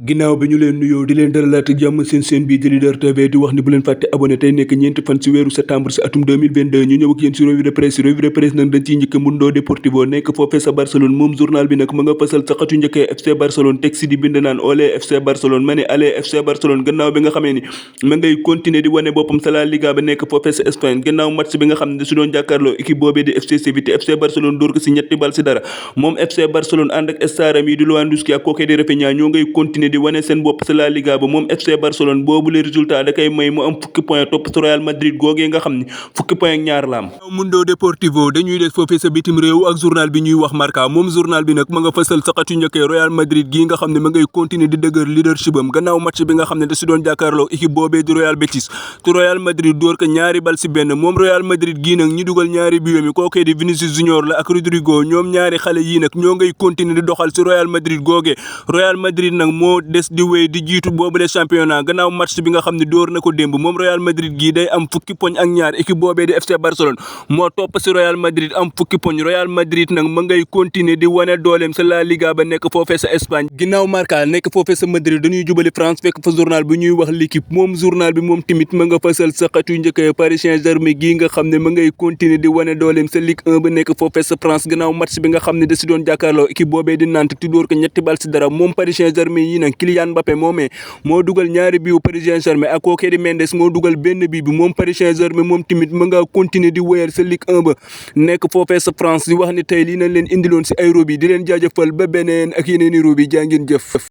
ginnaaw bi ñu leen nuyoo di leen dalalaat jàmm seen bii di Leader TV di wax ni bu leen fàtte abonné tey nekk ñeenti fan ci weeru septembre si atum 2022 ñu ñëw ak yéen si revue de presse nag dañ ciy njëkk Mundo Deportivo nekk foofee sa Barcelone moom journal bi nag ma nga fasal sa xatu njëkkee FC Barcelone teg si di bind naan olé FC Barcelone ma ne allez FC Barcelone gannaaw bi nga xamee ni ma ngay continuer di wane boppam sa La Liga ba nekk foofee sa Espagne gannaaw match bi nga xam ne da si doon jàkkaarloo équipe boobee di FC Séville te FC Barcelone dóor ko si ñetti bal si dara moom FC Barcelone ànd ak staram yi di Lewandowski ak kookee di Rafinha ñoo ngay continuer di wane seen bopp sa La Liga ba moom FC Barcelone boobu les résultats da koy may mu am fukki point topp ci Real Madrid googee nga xam ni fukki point ak ñaar la am. Mundo Deportivo dañuy des foofee sa bitim réew ak journal bi ñuy wax Marca moom journal bi nag ma nga fësal sa xatu njëkkee Real Madrid gii nga xam ne ma ngay continuer di dëgër leadership am gannaaw match bi nga xam ne da si doon jàkkaarloo équipe boobee di Real Betis te Real Madrid dóor ko ñaari bal si benn moom Real Madrid gii nag ñi dugal ñaari biom yi kookee di Vinicius Junior la ak Rodrigo ñoom ñaari xale yii nag ñoo ngay continuer di doxal si Real Madrid googee Real Madrid nag moo des di wéy di jiitu boobule championnat gannaaw match bi nga xam ne dóor na ko démb moom Real Madrid gii day am fukki poñ ak ñaar équipe boobee di FC Barcelone moo topp si Real Madrid am fukki poñ Real Madrid nag ma ngay continuer di wane dooleem sa La Liga ba nekk foofee sa Espagne ginnaaw Marca nekk foofee sa Madrid dañuy jubali France fekk fa journal bi ñuy wax l'équipe moom journal bi moom tamit ma nga fasal sa xatu njëkk Paris Saint-Germain gii nga xam ne ma ngay continuer di wane dooleem sa Ligue 1 ba nekk foofee sa France gannaaw match bi nga xam ne da si doon jàkkaarloo équipe boobee di Nantes ti dóor ko ñetti bal si dara moom Paris Saint-Germain yi nag Kylian Mbappé moomee moo dugal ñaari biiw Paris Saint-Germain ak kookee di Mendes moo dugal benn bii bi moom Paris Saint-Germain moom tamit ma nga continuer di wéyal sa Ligue 1 ba nekk foofee sa France di wax ni tey lii nañ leen indiloon si ay robi di leen jaajëfal ba beneen ak yeneen i robi jaa ngeen jëf